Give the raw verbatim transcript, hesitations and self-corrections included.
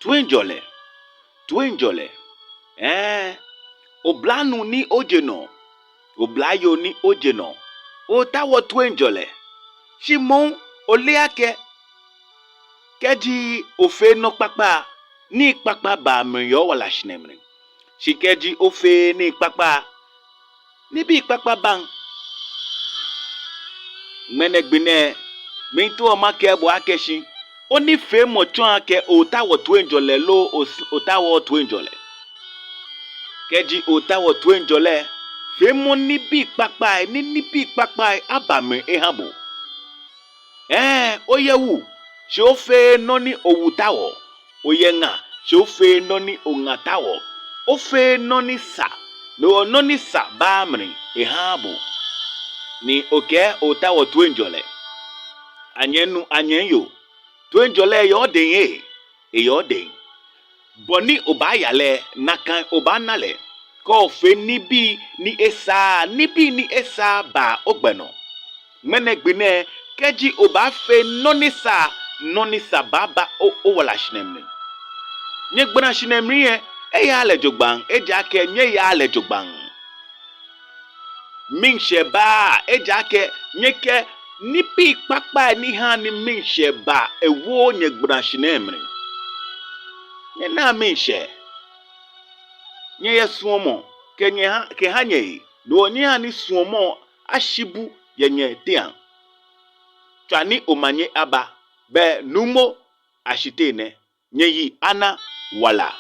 Toiŋjɔlɛ, toiŋjɔlɛ. Ɛɛ, oblanuu ni oje nɔ, oblayoo ni oje nɔ, ootao toiŋjɔlɛ. Shi moŋ ole akɛ, kɛji ofee nɔ kpakpa, nii kpakpa baa mli yɛ owala shihilɛ mli. Shi kɛji ofeee nii kpakpa, nibii kpakpa baŋ. Ŋmɛnɛ gbi nɛɛ, miitao makɛɛ bo akɛ shi, onifeemɔ tsɔɔ akɛ ootao toiŋjɔlɛ loo os-, otaooo toiŋjɔlɛ. Kɛji ootao toiŋjɔlɛ, feemɔ nibii kpakpai, ni nibii kpakpai aba mli eha bo. Ɛɛ, oyɛ wu, shi ofeee nɔ ni owu taoɔ. Oyɛ ŋa, shi ofeee nɔ ni oŋa taoɔ. Ofeee nɔ ni sa, no hewɔ nɔ ni sa baa mli ehaaa bo. Ni okɛɛ ootao toiŋjɔlɛ. Anyɛmi nuu, anyɛmi yoo, toiŋjɔlɛ yɔɔ odɛŋ ee, eyɔɔ odɛŋ. Bɔ ni obaaya lɛ, nakai obaana lɛ. Kɛ ofee nibii ni esaaa, nibii ni esaaa baa ogbɛ nɔ. Ŋmɛnɛ gbi nɛɛ, kɛji obaafee nɔ ni sa, nɔ ni sa baaba o, owala shihilɛ mli. Nyɛgbala shihilɛ mli lɛ, eyaaa lɛ jogbaŋŋ, ejaakɛ nyɛyaaa lɛ jogbaŋŋ. Miishɛɛ baaa, ejaakɛ nyɛkɛ nibii kpakpai ni haa ni miishɛɛ baa ewooo nyɛgbala shihilɛ mli. Nyɛnaa miishɛɛ. Nyɛyɛ suɔmɔ kɛ nyɛha, kɛha nyɛhe, no hewɔ nyɛhaa ni suɔmɔ ashi bu yɛ nyɛteŋ. Tswa ni omanye aba, bɛ Nuumo Ashitey nɛ, nyɛyi ana wala.